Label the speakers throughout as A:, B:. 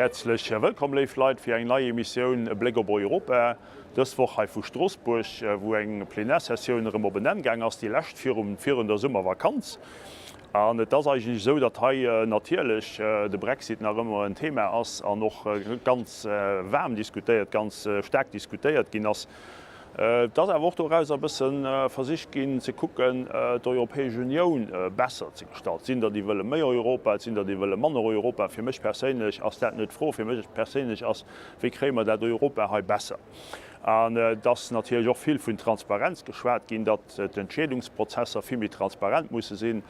A: Häerzlech wëllkomm, léif Leit, fir eng nei Emissioun E Bléck op Europa. Dës Woch hei vu Stroossbuerg, wou eng Plenarsessioun erëm op en Enn gaang ass, déi lescht virum virun der Summervakanz. An et ass eigentlech esou, datt hei natierlech de Brexit nach ëmmer en Thema ass an och ganz waarm diskutéiert, ganz staark diskutéiert ginn ass. Et ass awer och dorauser e bësse versicht ginn ze kucken, d'Europäesch Unioun besser ze gestalten. Et sinn der, déi wëlle méi Europa, et sinn der, déi wëlle manner Europa. Fir mech perséinlech ass dat net d'Fro. Fir mech perséinlech ass, Wéi kréie mer dat Europa hei besser? An et ass natierlech och vill vun Transparenz geschwat ginn, datt d'Entscheedungsprozesser vill méi transparent musse sinn.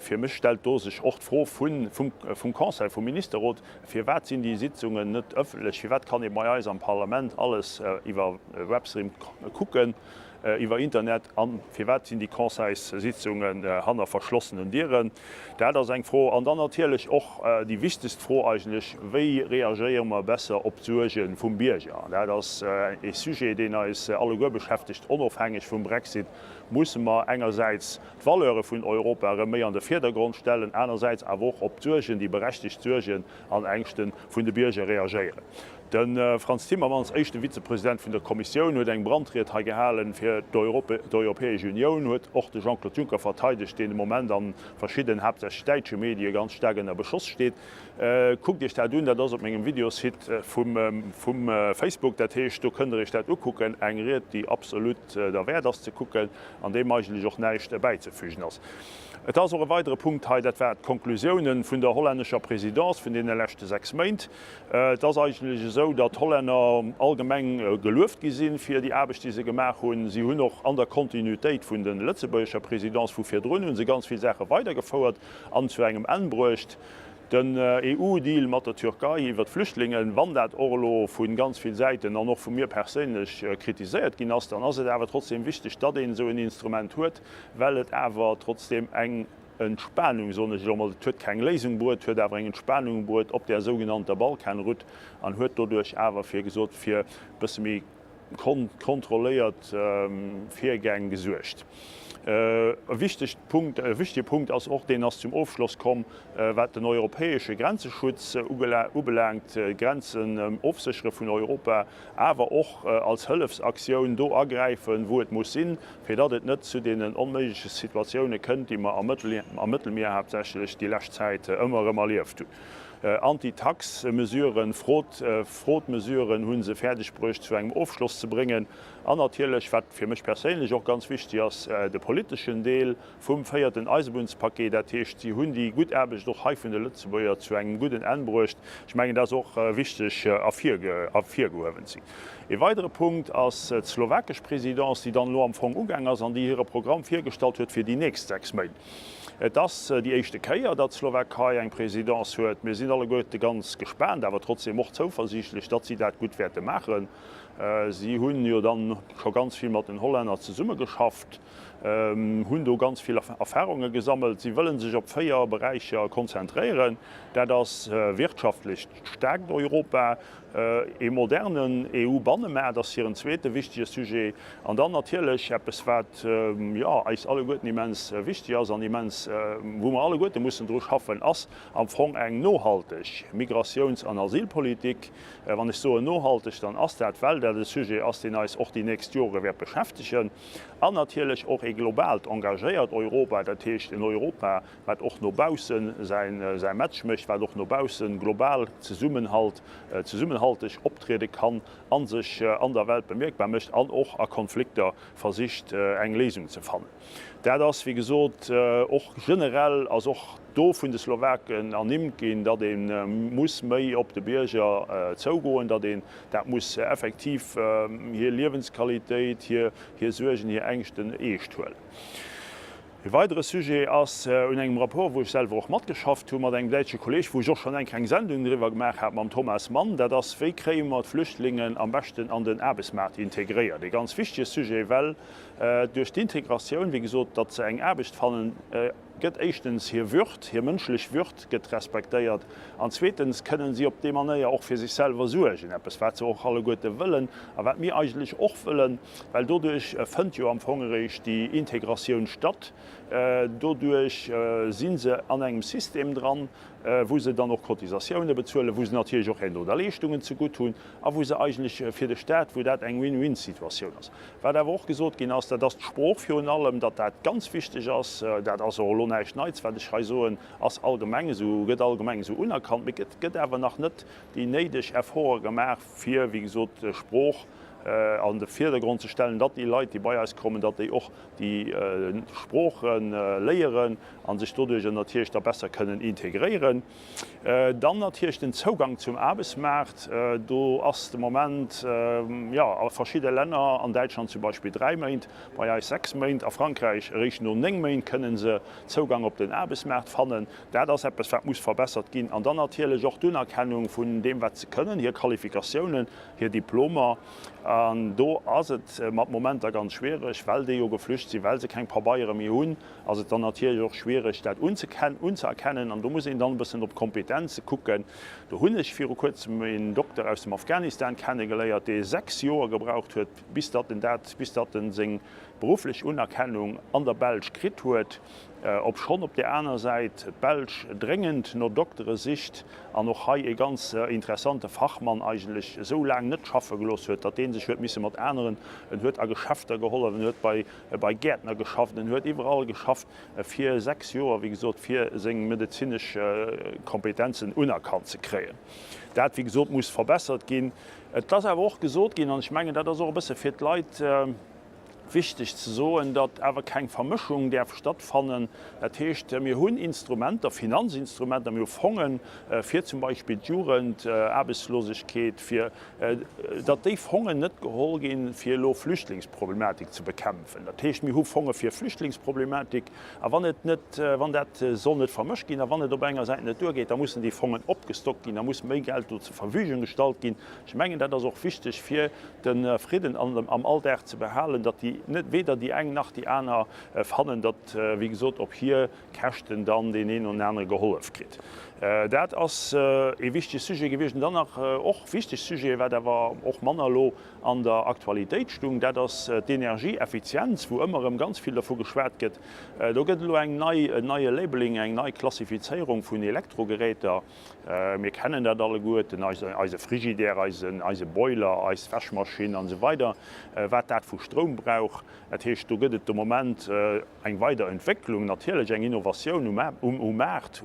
A: Fir mech stellt do sech och d'Fro vum Conseil, vum Ministerrot, Firwat sinn déi Sitzungen net ëffentlech? Firwat kann ee bei eis am Parlament alles iwwer Webstream kucken, iwwer Internet? A firwat sinn déi Conseilssitzungen hanner verschlossenen Dieren? Dat ass eng Fro. An dann natierlech och déi wichtegst Fro eigentlech, Wéi reagéiere mer besser op d'Suerge vum Bierger? An dat ass ee Sujet, deen eis alleguer beschäftegt. Onofhängeg vum Brexit musse mer engersäits d'Valeure vun Europa erëm méi an de Virdergrond stellen, anersäits awer och op d'Suergen, déi berechtegt Suergen an Ängschte vun de Bierger reagéieren. De Frans Timmermans, éischte Vizepresident vun der Kommissioun, huet eng Brandried hei gehalen fir d'Europäesch Unioun, huet och de Jean-Claude Juncker verteidegt, deen de Moment a verschidden, haaptsächlech däitsche Medie ganz staark ënner Beschoss steet. Kuckt Iech dat un, dat ass op mengem Videosite vum Facebook, dat heescht do kënnt der Iech dat ukucken. Eng Ried, déi absolut derwäert ass ze kucken. an deem eigentlech och näischt bäizefügen ass. Et ass och e weidere Punkt hei, dat war d'Konklusiounen vun der hollännescher Présidence vun deene leschte 6 Méint. Et ass eigentlech esou, datt d'Hollänner allgemeng gelueft gi si fir déi Aarbecht, déi se gemaach hunn. Si hunn och an der Kontinuitéit vun de lëtzebuergescher Présidence vu virdrun hu se ganz vill Saache weidergefouert an zu engem Enn bruecht. Den EU-Deal mat der Türkei iwwer d'Flüchtlingen, wann dat och elo vu ganz vill Säiten an och vu mir perséinlech kritiséiert ginn ass, dann ass et awer trotzdem wichteg, datt een esou en Instrument huet, well et awer trotzdem eng Entspanung, soen ech elo emol, et huet keng Léisung bruet, huet awer eng Entspanung bruet op där sougenannter Balkanroute an huet doduerch awer, fir gesot, fir e bësse méi kontrolléiert Virgäng gesuergt. E wichtegt Punkt, e wichtege Punkt ass och, deen ass zum Ofschloss komm, wat den europäesche Grenzeschutz ubelaangt, d'Grenzen ofséchere vun Europa, awer och als Hëllefsaktioun do agräifen, wou et muss sinn, fir datt et net zu deenen onméigleche Situatioune kënnt, déi mer am Mëttelmier haaptsächlech déi lescht Zäit ëmmer erëm erlieft hunn. Anti-Tax-Mesuren, Fraude-Mesuren hu se fäerdeg bruecht zu engem Ofschloss ze bréngen. An natierlech, wat fir mech perséinlech och ganz wichteg ass, de politeschen Deel vum véierten Eisebunnspaquet. Dat heescht, si hunn déi gutt Aarbecht och hei vun de Lëtzebuerger zu engem gudden Enn bruecht. Ech mengen, dat ass och wichteg ervirgehuewen ze ginn. E weidere Punkt ass d'slowakesch Présidence, déi dann elo am Fong ugaang ass an déi hire Programm virgestallt huet fir déi nächst 6 Méint. Et ass déi éischte Kéier, datt d'Slowakei eng Présidence huet. Mir sinn alleguerte ganz gespaant, awer trotzdeem och zouversiichtlech, datt si dat gutt wäerte maachen. Si hunn jo dann scho ganz vill mat den Hollänner zesummegeschafft, hunn do ganz vill Erfarunge gesammelt. Si wëlle sech op 4 Beräicher konzentréieren. Dat ass wirtschaftlecht staarkt Europa, Ee modernen EU-Bannemaart ass hiren zweete wichtege Sujet. An dann natierlech eppes, wat, jo, eis alleguerten immens wichteg ass an immens, wou mer alleguerte mussen dru schaffen, ass am Fong eng nohalteg Migratiouns an Asylpolitik. Wann ech soen nohalteg, dann ass dat, well dat e Sujet ass, deen eis och déi nächst Jore wäert beschäftegen. An natierlech och ee globaalt engagéiert Europa, dat heescht en Europa, wat och no baussen säi Match mécht, wat och no baussen global Zesummenhalt, zesummenhalteg optriede kann a sech an der Welt bemierkbar mécht an och a Konflikter versicht eng Léisung ze fannen. Dat ass, wéi gesot, och generell ass och do vun de Slowaken ernimmt ginn, datt ee muss méi op de Bierger zougoen, datt een dat muss effektiv hir Liewensqualitéit, hir Suergen, hir Ängschten eescht huelen. E weidere Sujet ass un engem Rapport, wou ech selwer och matgeschafft hu mat engem däitsche Kolleg, wou ech och schonn eng kleng Sendung driwwer gemaach hat mam Thomas Mann, dat ass, Wéi kréie mer d'Flüchtlingen am beschten an den Aarbechtsmaart integréiert? E ganz wichtege Sujet, well duerch d'Integratioun, wéi gesot, datt se eng Aarbecht fannen, gëtt éischtens hir Würd, hir mënschlech Würd gëtt respektéiert an zweetens kënnen si op déi Manéier och fir sech selwer suergen, eppes wat se och alleguerte wëllen a wat mir eigentlech och wëllen. Well doduerch fënnt jo am Fong eréischt déi Integratioun statt. Doduerch si se an engem System dran. wou se dann och Cotisatioune bezuelen, wou se natierlech och herno da Leeschtungen zegutt hunn a wou se eigentlech fir de Staat, wou dat eng Win-win-Situatioun ass. Wat awer och gesot ginn ass, dat ass d'Sprooch virun allem, datt dat ganz wichteg ass. Dat ass och elo näischt Neits, wat ech hei soen, ass allgemeng esou, gëtt allgemeng esou unerkannt, mee gëtt gëtt awer nach net déi néideg Efforte gemaach, fir, wéi gesot, d'Sprooch an de Virdergrond ze stellen, datt déi Leit, déi bei eis kommen, datt déi och déi Sprooche léieren a sech doduerjer natierlech da besser kënnen integréieren. Dann natierlech den Zougang zum Aarbechtsmaart. Do ass de Moment, jo, a verschidde Länner, an Däitschland zum Beispill 3 Méint, bei eis 6 Méint, a Frankräich eréischt no 9 Méint kënne se Zougang op den Aarbechtsmaart fannen. Dat ass eppes, wat muss verbessert ginn. An dann natierlech och d'Unerkennung vun deem, wat se kënnen, hir Qualifikatiounen, hir Diplomer. An do ass et mat Momenter ganz schwiereg, well déi jo geflücht sinn, well se keng Pabeiere méi hunn, ass et dann natierlech och schwiereg, dat unzëerkennen. An do muss een dann e bëssen op d'Kompetenze kucken. Do hunn ech viru Kuerzem een Dokter aus dem Afghanistan kennegeléiert, dee 6 Joer gebraucht huet, bis datt en dat, bis datt en seng berufflech Unerkennung an der Belsch kritt huet. Obschonn op där aner Säit d'Belsch dréngend no Doktere sicht an och hei ee ganz interessante Fachmann eigentlech esou laang net schaffe gelooss huet, datt dee sech huet misse mat aneren, en huet a Geschäfter gehollef, en huet bei bei Gäertner geschafft, en huet iwwerall geschafft fir 6 Joer, wéi gesot, fir seng medezinesch Kompetenzen unerkannt ze kréien. Dat, wéi gesot, muss verbessert ginn. Et ass awer och gesot ginn, an ech mengen, dat ass och e bësse fir d'Leit, Wichteg ze soen, datt awer keng Vermëschung däerf stattfannen. Dat heescht, mir hunn Instrumenter, Finanzinstrumenter, mir hu Fongen, fir zum Beispill d'Jugendaarbechtslosegkeet, fir datt déi Fongen net geholl ginn, fir elo Flüchtlingsproblematik ze bekämpfen. Dat heescht, mir hu Fonge fir Flüchtlingsproblematik, a wann et net, wann dat soll net vermëscht ginn a wann et op enger Säit net duergeet, da mussen déi Fongen opgestockt ginn, da muss méi Geld do zur Verfügung gestallt ginn. Ech mengen, dat ass och wichteg, fir de Fridden am Alldag ze behalen, datt déi net, weder déi eng nach déi aner fannen, datt, wéi gesot, op hir Käschten dann deen een oder anere gehollef kritt. Dat ass ee wichtege Sujet gewiescht. An dann nach och wichteg Sujet, wat awer och manner elo an der Aktualitéit stung, dat ass d'Energieeffizienz, wou ëmmer erëm ganz vill dervu geschwat gëtt. Do gëtt elo eng nei, en neie Labeling, eng nei Klassifizéierung vun Elektrogeräter. Mir kennen dat alleguerten, eise Frigidaire, eise Boiler, eis Wäschmaschinn an esou weider, wat dat vu Stroum brauch. Dat heescht, do gëtt et de Moment eng weider Entwécklung, natierlech eng Innovatioun um Maart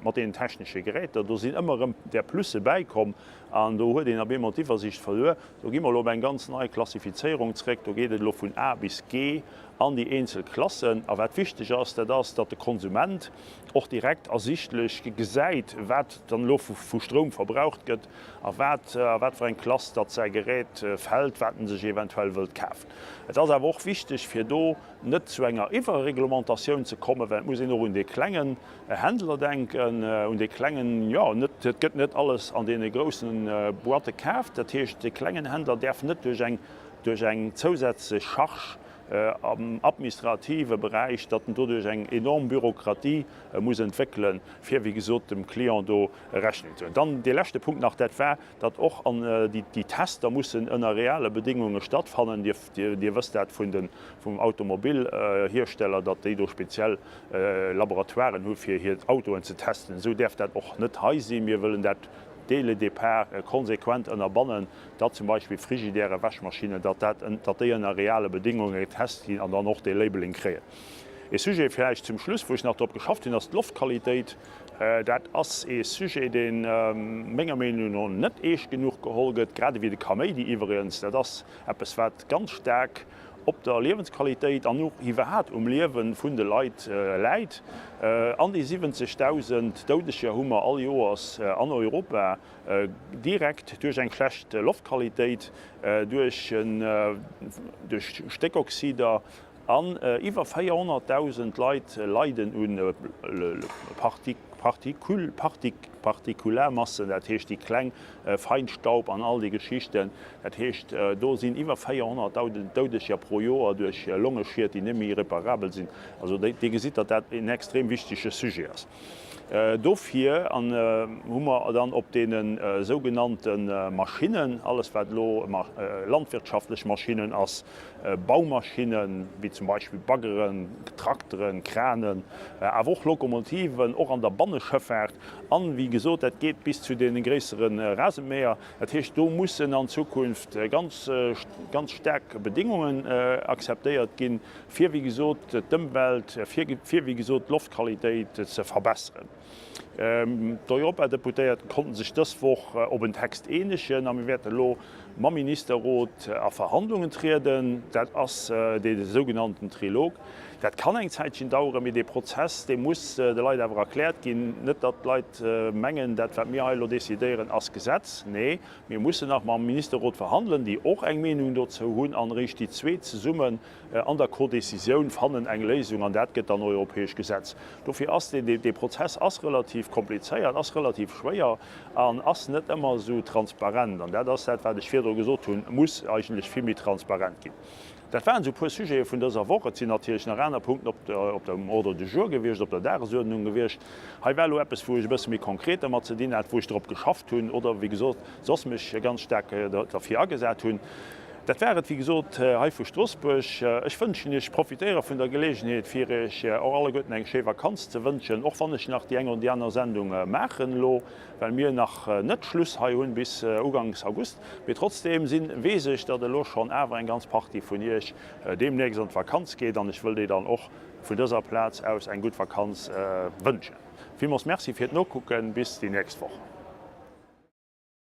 A: mat deenen technesche Geräter. Do sinn ëmmer erëm där Plusse bäikomm an do huet een op eemol d'Iwwersiicht verluer. Do gi mer elo op eng ganz nei Klassifizéierung zréck. Do geet et elo vun A bis G an déi eenzel Klassen. A wat wichteg ass, dat ass, datt de Konsument och direkt ersichtlech gesäit, wat dann elo vu Stroum verbraucht gëtt a wat a wat fir eng Klass datt säi Gerät fält, wat en sech eventuell wëllt kafen. Et ass awer och wichteg, fir do net zu enger Iwwerreglementatioun ze kommen, well et muss een och un dee klengen Händler denken, un dee klengen, jo, net, et gëtt net alles an deene groussen Boîtë kaaft. Dat heescht, dee klengen Händler däerf net duerch eng duerch eng zousätzlech Charge am administrative Beräich, datt en doduerch eng enorm Bürokratie muss entwéckelen, fir, wéi gesot, dem Client do Rechnung ze huelen. Dann dee leschte Punkt nach, dat war, datt och an déi Tester mussen ënner reale Bedéngunge stattfannen. Dir wësst dat vun de vum Automobilhiersteller, datt déi do speziell Laboratoiren hu fir hir Autoen ze testen. Esou däerf dat och net hei sinn. Mir wëllen dat dès le départ konsequent ënnerbannen, datt zum Beispill Frigidären, Wäschmaschinnen, datt dat, datt déi ënner reale Bedéngunge getest ginn an dann och dee Labeling kréien. Ee Sujet vläicht zum Schluss, wou ech nach drop geschafft hunn, ass d'Loftqualitéit. Dat ass ee Sujet, dee menger Meenung no net eescht genuch geholl gëtt, grad ewéi de Kaméidi iwwregens. Dat ass eppes, wat ganz staark op der Liewensqualitéit an och iwwerhat um Liewe vun de Leit läit. An déi 70.000 Doudeger hu mer all Joers an Europa direkt duerch eng schlecht Loftqualitéit, duerch Stéckoxider an iwwer 400.000 Leit leiden u. Partikularmassen, dat heescht déi kleng Feinstaub an all déi Geschichten. Dat heescht, do sinn iwwer 400 Doudeger pro Joer duerch Longeschied, déi net méi reparabel sinn. Also Dir gesitt, datt dat en extrem wichtege Sujet ass. Dofir hu mer dann op deene sougenannte Maschinnen, alles wat elo landwirtschaftlech Maschinnen ass, Baumaschinnen, wéi zum Beispill Baggeren, Trakteren, Kranen, awer och Lokomotiven, och an der Banneschëffaart, an, wéi gesot, dat geet bis zu deene gréissere Rasemäher. Dat heescht, do mussen an Zukunft ganz, ganz staark Bedéngungen akzeptéiert ginn, fir, wéi gesot, d'Ëmwelt, fir, wéi gesot, d'Loftqualitéit ze verbesseren. D'Europadeputéiert konnten sech dës Woch op en Text eenegen a mir wäerten elo mam Ministerrot a Verhandlungen trieden. Dat ass dee sougenannten Trilog. Dat kann eng Zäitchen daueren, mee dee Prozess, dee muss de Leit awer erkläert ginn. Net datt d'Leit mengen, dat wat mir hei elo decidéieren, ass Gesetz. Nee, mir mussen nach mam Ministerrot verhandelen, déi och eng Meenung dozou hunn, an eréischt déi zwee zesummen an der Codécisioun fannen eng Léisung an dat gëtt dann europäesch Gesetz. Dofir ass deen, dee Prozess ass relativ komplizéiert, ass relativ schwéier an ass net ëmmer esou transparent. An dat ass dat, wat ech virdru gesot hunn, muss eigentlech vill méi transparent ginn. Dat waren esou e puer Sujete vun dëser Woch. Et sinn natierlech nach aner Punkten op op dem Ordre du jour gewiescht, op der Dagesuerdnung gewiescht. Hei war elo eppes, wou ech e bësse méi konkret dermat ze dinn hat, wou ech drop geschafft hunn oder, wéi gesot, soss mech ganz staark derfir agesat hunn. Dat war et, wéi gesot, hei vu Stroossbuerg. Ech wënschen Iech, profitéiere vun der Geleegenheet, fir Iech och alleguerten eng schéi Vakanz ze wënschen, och wann ech nach déi eng oder déi aner Sendung maachen elo, well mir nach net Schluss hei hunn bis uganks August. Mee trotzdeem sinn, weess ech, datt elo schonn awer eng ganz Partie vun Iech deemnächst an d'Vakanz geet an ech wëll déi dann och vun dëser Plaz aus eng gutt Vakanz wënschen. Villmools Merci fir d'Nokucken, bis déi nächst Woch.